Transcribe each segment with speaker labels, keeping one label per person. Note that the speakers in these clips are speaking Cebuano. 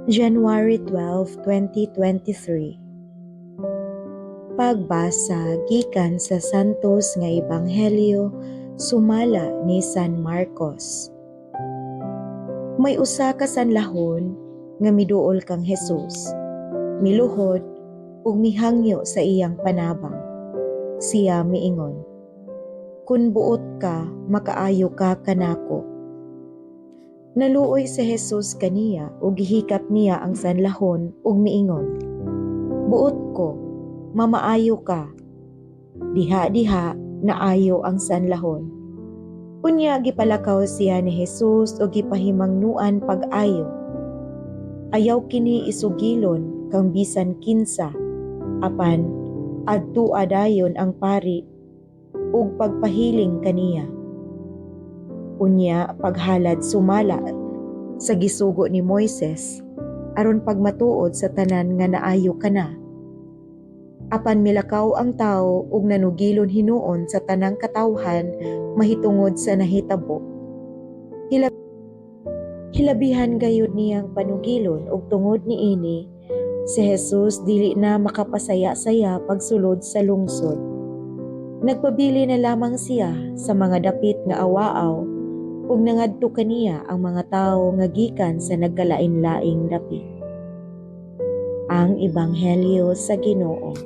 Speaker 1: January 12, 2023. Pagbasa gikan sa Santos nga Ebanghelyo sumala ni San Marcos. May usa ka sanlahon nga miduol kang Jesus. Miluhod ug mihangyo sa iyang panabang. Siya miingon, "Kun buot ka, makaayo ka kanako." Naluoy si Jesus kaniya ug gihikap niya ang sanlahon ug miingon, "Buot ko, mamaayo ka." Diha-diha naayo ang sanlahon. Unya gipalakaw siya ni Jesus ug gipahimangnuan pag-ayo. Ayaw kini isugilon kang bisan kinsa, apan adtua dayon ang pari ug pagpahiling kaniya. Unya paghalad sumala sa gisugo ni Moises aron pagmatuod sa tanan nga naayo ka na. Apan milakaw ang tawo ug nanugilon hinuon sa tanang katawhan mahitungod sa nahitabo. Hilabihan gayud niyang panugilon ug tungod niini si Jesus dili na makapasaya-saya pagsulod sa lungsod. Nagpabili na lamang siya sa mga dapit nga awaaw ug nangadto kaniya ang mga tawo nga gikan sa nagkalain-laing dapit. Ang Ebanghelyo sa Ginoo.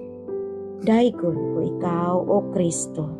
Speaker 1: Daygon ko ikaw, O Kristo.